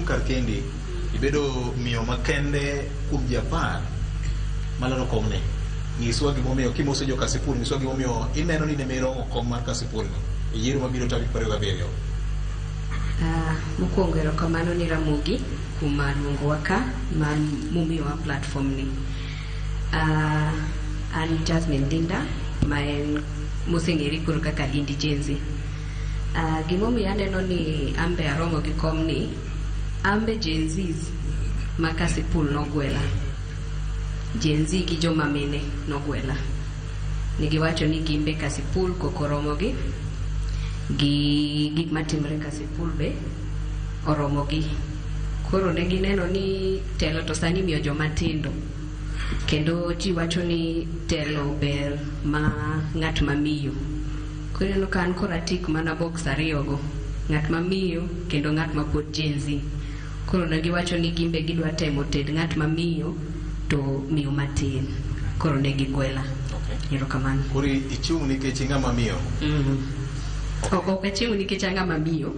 Kar kendi ibedo miyo makende kuom ji 10 malaro komni. Nyiswa gimomiyo kimoso jo Kasipul, nyiswa gimomiyo ineno ni ne miromo kom mar Kasipul ni e yiero mabiro tarik 27. Mokwongo erokamano ni Ramogi kuom luongowa ka mar momiyowa platform ni. An Jasmine Linda ma en moseng'ere koro kaka Lindy Gen Z. Gimomiyo aneno ni ambe aromo gi kom ni, ambe Gen Zs ma Kasipul nogwela. Gen Z gi joma mine nogwela. Negiwacho ni gimbe Kasipul koko oromogi gi gik matimre Kasipul be oromogi. Koro ne gineno ni telo to sani imiyo joma tindo. Kendo ji wacho ni telo ber ma ng'at ma miyo. Koro ineno ka an koro atik mana box ariyogo. Ng'at ma miyo kendo ng'at ma pod Gen Z. Koro ne giwacho ni gimbe gidwa temo ted ng'at ma miyo to miyo matin. Koro ne gigwela. Erokamano. Koro ichung' nikech ing'ama miyo. Ok achung' nikech an ng'ama miyo.